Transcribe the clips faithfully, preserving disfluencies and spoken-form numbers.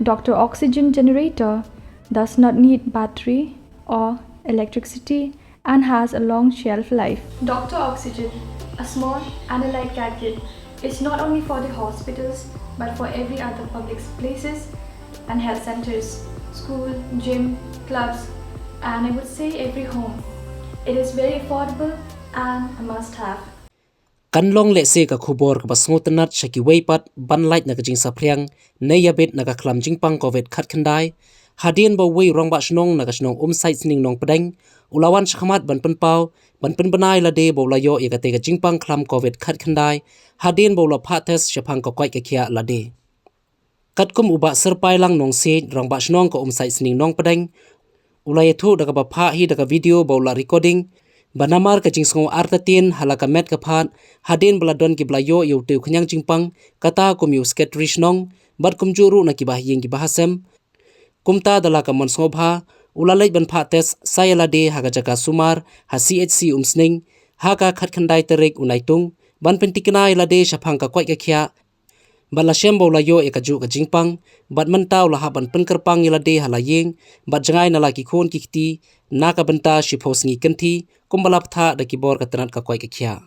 Doctor Oxygen generator does not need battery or electricity and has a long shelf life. Doctor Oxygen, a small and a light gadget, is not only for the hospitals but for every other public places and health centers, school, gym, clubs, and I would say every home. It is very affordable and a must have. Kan long lehse ka khubor kaba sngewtynnat sha kiwei pat ban lait na ka jingsaphriang ne ïabit na ka khlam jingpang Covid khatkhyndai. Hadien ba uwei u rangbah shnong na ka shnong Umsaitsning Nongpdeng u la wan shakhmat ban pynpaw ban pynbna ïa lade ba u la ïoh ïa kata ka jingpang khlam Covid khatkhyndai hadien ba u la phah test shaphang ka koit ka khiah lade. Katkum u Bah Syrpailang Nongsiej, rangbah shnong ka Umsaitsning Nongpdeng, u la ïathuh da kaba phah hi da ka video ba u la recording ba namar ka jingsngew artatien ha la ka met ka phad hadien ba la don kiba la ïoh ïa utei u khñiang jingpang, kata kum ïa u secretary shnong bad kumjuh ruh na kiba ha ïing kiba ha sem. Kumta da la ka mon sngewbha u la leit ban phah test sa ïa lade ha ka jaka sumar ha C H C Umsning ha ka khatkhyndai tarik u Naitung ban pyntikna ïa lade shaphang ka koit ka khiah. Bad la shem ba u la ïoh ïa kajuh ka jingpang bad mynta u la hap ban pynkyrpang ïa lade ha la ïing bad jngai na la ki khun ki kti na ka bynta shiphew sngi kynthih kumba la bthah da ki bor ka tnat ka koit ka khiah.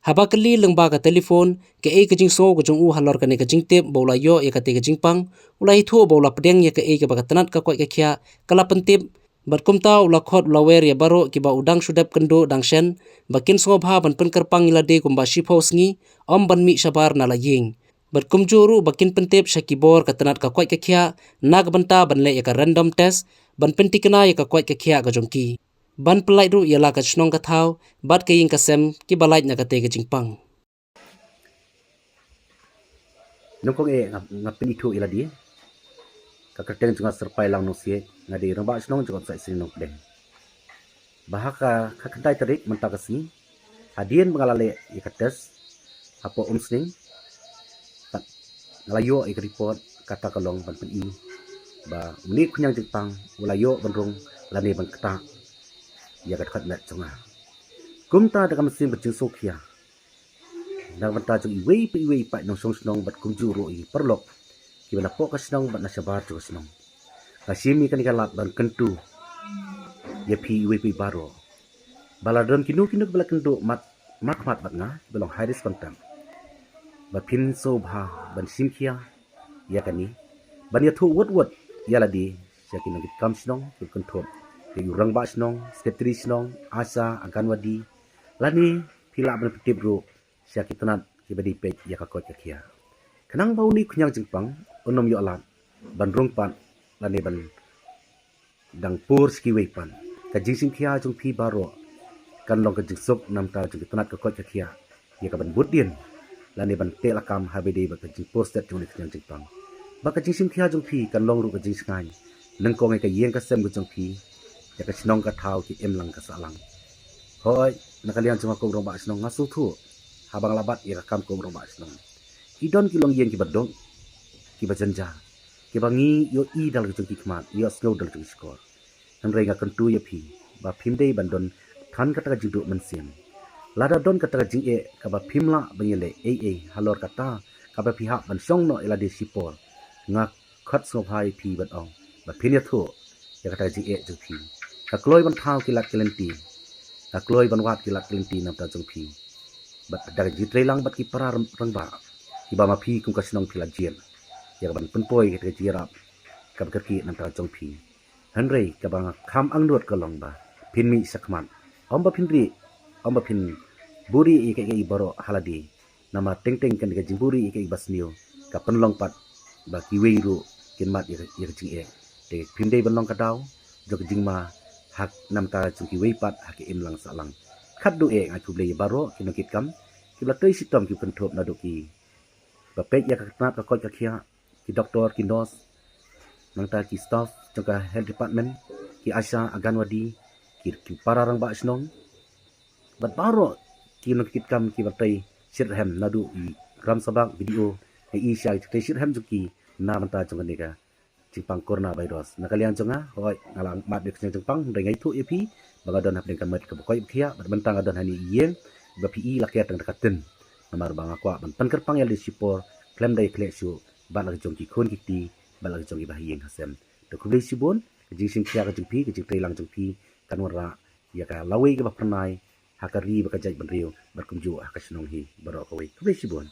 Haba kylli lyngba ka telephone kaei ka jingsngew ka jong u halor kane ka jingtip ba u la ïoh ïa kata ka jingpang, u la ïathuh ba u la pdiang ïa kaei kaba ka tnat ka koit ka khiah ka la pyntip. Bad kumta u la khot u la wer ïa baroh kiba u dang shu dep kynduh dang shen ba kin sngewbha ban pynkyrpang ïa lade kumba shiphew sngi ym ban mih shabar na la ïing. Bad kumjuh ruh ba kin pyntip sha ki bor ka tnat ka koit ka khiah na ka bynta ban leh ïa ka random test ban pyntikna ïa ka koit ka khiah ka jong ki, ban pynlait ruh ïa la ka shnong ka thaw bad ka ïing ka sem kiba lait na kata ka jingpang. Nyngkong eh nga, nga pynithuh ïa lade. Ka kyrteng jong nga Syrpailang Nongsiej, nga dei rangbah shnong jong ka Umsaitsning Nongpdeng. Ba ha ka khatkhyndai tarik mynta ka sngi, hadien ba nga la leh ïa ka test hapoh Umsning, nga la ïoh ïa ka report kata ka long ban pyni ba une u khñiang jingpang u la ïoh ban rung lane ban ktah ïa ka dkhot met jong nga. Kumta da ka mynsiem ka jingsngewkhia na ka bynta jong iwei pa iwei i paid nongshong shnong bad kumjuh ruh ïa ki paralok kiba na poh ka shnong bad na shabar jong ka shnong, nga shim ïa kane ka lad ban kyntu ïa phi iwei pa iwei baroh ba la don kino kino kiba la kynduh mat markhmat bad nga kiba long high risk contact, ba phin sngewbha ban shim khia ïa kane, ban ïathuh wut wut ïa lade sha ki nongkitkam shnong kiba kynthup ïa u rangbah shnong, secretary shnong, ASHA, Anganwadi, lane phi lah ban pyntip ruh sha ki tnat kiba dei peit ïa ka koit ka khiah. Khnang ba une u khñiang jingpang un ym ïoh lad ban rung pat lane ban dang pur sha kiwei pat. Ka jingshim khia jong phi baroh kan long ka jingsuk na bynta jong ki tnat ka koit ka khiah ïa ka ban bud dien lane ban teh lakam ha ba ïadei bad ka jingpur stet jong une u khñiang jingpang. Ba ka jingshim khia jong phi kan long ruh ka jingshngaiñ nyngkong ïa ka ïing ka sem ka jong phi, ïa ka shnong ka thaw, ki imlang ka sahlang. Hooid, na ka liang jong nga kum u rangbah shnong nga sngewthuh haba nga la bat ïa ka kam kum u rangbah shnong, ki don ki longïing kiba duk, kiba jynjar, kiba ngi ïohi da la ka jong ki khmat, ïohsngew da la ka jong ki shkor. Hynrei nga kyntu ïa phi ba phim dei ban don than kata ka jingduh mynsiem. Lada don kata ka jingeh kaba phim lah ban ïaleh ei ei halor kata kaba phi hap ban shong noh ïa lade shipor, nga khot sngewbha ïa phi ban ong ba phin ïathuh ïa kata ka jingeh jong phi. Ka kloi ban thaw ki lad ki lynti, ka kloi ban wad ki lad ki lynti na bynta jong phi bad da ka jingtreilang bad ki para rangbah kiba ma phi kum ka shnong phi la jied ïa ka ban pynpoi ïa kata ka jingïarap kaba kyrkieh na bynta jong phi. Hynrei kaba nga kham angnud ka long ba phin mih shakhmat, ym ba phin rieh, ym ba phin buhrieh ïa kiei kiei baroh ha lade. Namar teng teng kane ka jingbuhrieh ïa kiei kiei ba sniew ka pynlong pat ba kiwei ruh kin mad ïa ka, ïa ka jingeh. Te phim dei ban long ka daw jong ka jingma ha na bynta jong kiwei pat ha ki imlang sahlang. Khatduh eh nga ai khublei ïa baroh ki nongkitkam kiba la trei shitom kiba kynthup naduh kiba peit ïa ka tnat ka koit ka khiah, ki doktor, ki nurse, nangta ki staff jong ka health department, ki ASHA, Anganwadi, ki, ki para rangbah shnong bad baroh ki nongkitkam kiba trei shitrhem naduh i Gram Sabak, BDO, i sha ki trei shitrhem jong ki na bynta jong kane ka jingpang coronavirus. Na ka liang jong nga, hooid, nga la mad ïa ka khñiang jingpang, hynrei nga ïathuh ïa phi ba nga don hapdeng ka met kaba koit ba khiah bad mynta nga don ha ine i ïing ba phi i la ker tang da ka tin. Namar ba nga kwah ban pynkyrpang ïa lade shipor khlem da ïa khleh shuh bad la ka jong ki khun ki kti bad la ka jong ki ba ha ïing ha sem. Te khublei shibun, ka jingshim khia ka jong phi, ka jingtrei lang jong phi kan wanrah ïa ka lawei kaba phyrnai ha ka ri bad ka jaitbynriew bad kumjuh ha ka shnong hi baroh kawei. Khublei shibun.